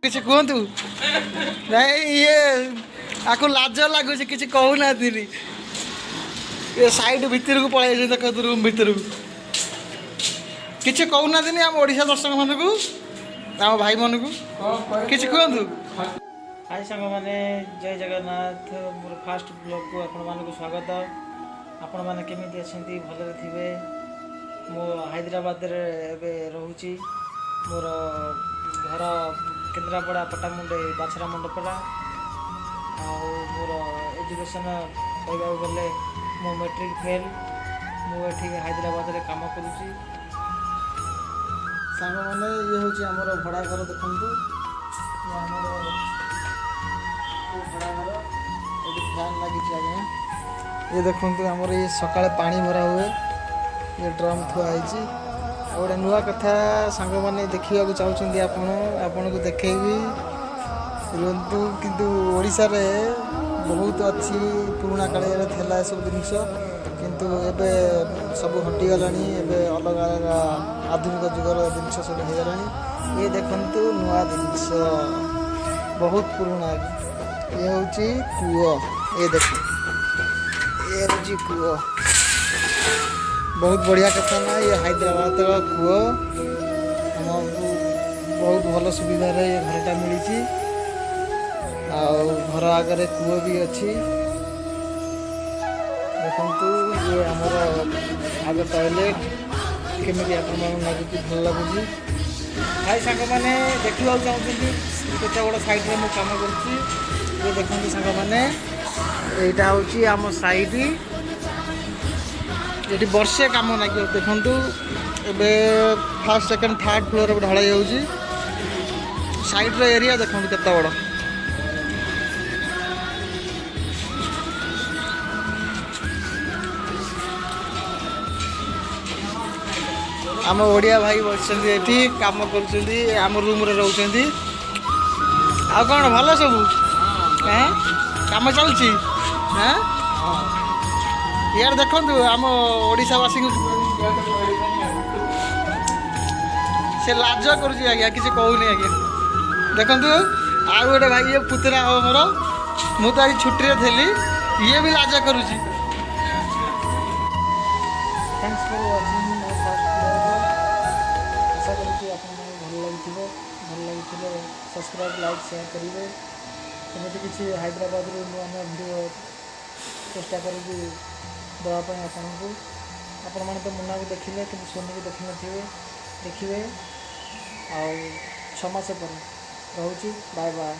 କିଛି କୁହନ୍ତୁ। ନାଇଁ, ଇଏ ଆକୁ ଲାଜ ଲାଗୁଛି, କିଛି କହୁନାହାନ୍ତିନି। ଏ ସାଇଡ୍ ଭିତରକୁ ପଳେଇ ଯାଇଛନ୍ତି, ଦେଖନ୍ତୁ ରୁମ୍ ଭିତରକୁ। କିଛି କହୁନାହାନ୍ତିନି ଆମ ଓଡ଼ିଶା ଦର୍ଶକମାନଙ୍କୁ, ଆମ ଭାଇମାନଙ୍କୁ କିଛି କୁହନ୍ତୁ। ହାଇ ସାଙ୍ଗମାନେ, ଜୟ ଜଗନ୍ନାଥ। ମୋର ଫାଷ୍ଟ ବ୍ଲଗ୍କୁ ଆପଣମାନଙ୍କୁ ସ୍ୱାଗତ। ଆପଣମାନେ କେମିତି ଅଛନ୍ତି? ଭଲରେ ଥିବେ। ମୁଁ ହାଇଦ୍ରାବାଦରେ ଏବେ ରହୁଛି। ମୋର ଘର କେନ୍ଦ୍ରାପଡ଼ା ପଟ୍ଟାମୁଣ୍ଡାଇ ବାଛରା ମଣ୍ଡପଡ଼ା। ଆଉ ମୋର ଏଜୁକେସନ୍ କହିବାକୁ ଗଲେ ମୁଁ ମେଟ୍ରିକ୍ ଫେଲ୍। ମୁଁ ଏଠି ହାଇଦ୍ରାବାଦରେ କାମ କରୁଛି। ସାଙ୍ଗମାନେ, ଇଏ ହେଉଛି ଆମର ଭଡ଼ା ଘର। ଦେଖନ୍ତୁ, ଇଏ ଆମର ଭଡ଼ା ଘର। ଏଠି ଫ୍ୟାନ୍ ଲାଗିଛି ଆଜ୍ଞା। ଇଏ ଦେଖନ୍ତୁ, ଆମର ଇଏ ସକାଳେ ପାଣି ଭରା ହୁଏ, ଇଏ ଡ୍ରମ୍ ଥୁଆ ହେଇଛି। ଆଉ ଗୋଟେ ନୂଆ କଥା ସାଙ୍ଗମାନେ ଦେଖିବାକୁ ଚାହୁଁଛନ୍ତି ଆପଣ, ଆପଣଙ୍କୁ ଦେଖେଇବି, ରୁହନ୍ତୁ। କିନ୍ତୁ ଓଡ଼ିଶାରେ ବହୁତ ଅଛି, ପୁରୁଣା କାଳରେ ଥିଲା ଏସବୁ ଜିନିଷ, କିନ୍ତୁ ଏବେ ସବୁ ହଟିଗଲାଣି। ଏବେ ଅଲଗା ଅଲଗା ଆଧୁନିକ ଯୁଗର ଜିନିଷ ସବୁ ହେଇଗଲାଣି। ଇଏ ଦେଖନ୍ତୁ ନୂଆ ଜିନିଷ, ବହୁତ ପୁରୁଣା। ଇଏ ହେଉଛି କୂଅ। ଇଏ ଦେଖନ୍ତୁ, ଇଏ ହେଉଛି କୂଅ। ବହୁତ ବଢ଼ିଆ କଥା ନା? ଇଏ ହାଇଦ୍ରାବାଦର କୂଅ। ଆମକୁ ବହୁତ ଭଲ ସୁବିଧାରେ ଏ ଘରଟା ମିଳିଛି ଆଉ ଘର ଆଗରେ କୂଅ ବି ଅଛି। ଦେଖନ୍ତୁ, ଇଏ ଆମର ଆଗ ଟଏଲେଟ୍। କେମିତି ଆପଣମାନଙ୍କୁ ଲାଗୁଛି? ଭଲ ଲାଗୁଛି? ହାଇ ସାଙ୍ଗମାନେ, ଦେଖିବାକୁ ଚାହୁଁଛନ୍ତି କେତେ ବଡ଼ ସାଇଟ୍ରେ ମୁଁ କାମ କରୁଛି। ଇଏ ଦେଖନ୍ତୁ ସାଙ୍ଗମାନେ, ଏଇଟା ହେଉଛି ଆମ ସାଇଟ୍। ଏଠି ବର୍ଷେ କାମ ଲାଗିବ। ଦେଖନ୍ତୁ, ଏବେ ଫାର୍ଷ୍ଟ, ସେକେଣ୍ଡ, ଥାର୍ଡ଼ ଫ୍ଲୋର୍ ଏବେ ଢଳାଇ ହେଉଛି। ସାଇଡ଼୍ର ଏରିଆ ଦେଖନ୍ତୁ କେତେ ବଡ଼। ଆମ ଓଡ଼ିଆ ଭାଇ ବସିଛନ୍ତି ଏଠି, କାମ କରୁଛନ୍ତି, ଆମ ରୁମ୍ରେ ରହୁଛନ୍ତି। ଆଉ କ'ଣ ଭଲ ସବୁ? ଏଁ, କାମ ଚାଲିଛି? ହଁ, ଇଆଡ଼େ ଦେଖନ୍ତୁ ଆମ ଓଡ଼ିଶାବାସୀଙ୍କୁ। ସେ ଲାଜ କରୁଛି ଆଜ୍ଞା, କିଛି କହୁନି ଆଜ୍ଞା। ଦେଖନ୍ତୁ, ଆଉ ଗୋଟେ ଭାଇ, ଇଏ ପୁତୁରା ହବ ମୋର। ମୁଁ ତ ଆଜି ଛୁଟିରେ ଥିଲି, ଇଏ ବି ଲାଜ କରୁଛି। Thanks for watching ମୋ ଫାଷ୍ଟ ବ୍ଲଗ୍। ଆଶା କରୁଛି ଆପଣମାନଙ୍କୁ ଭଲ ଲାଗିଥିବ। ଭଲ ଲାଗିଥିଲେ ସବସ୍କ୍ରାଇବ୍, ଲାଇକ୍, ସେୟାର କରିବେ। ଏମିତି କିଛି ହାଇଦ୍ରାବାଦରୁ ନୂଆ ନୂଆ ଭିଡ଼ିଓ ଚେଷ୍ଟା କରିବି ଦେବା ପାଇଁ ଆପଣଙ୍କୁ। ଆପଣମାନେ ତ ମୁନାକୁ ଦେଖିଲେ, କିନ୍ତୁ ସୋନିକୁ ଦେଖିନଥିବେ। ଦେଖିବେ ଆଉ 6 ମାସ ପରେ। ରହୁଛି, ବାଏ ବାଏ।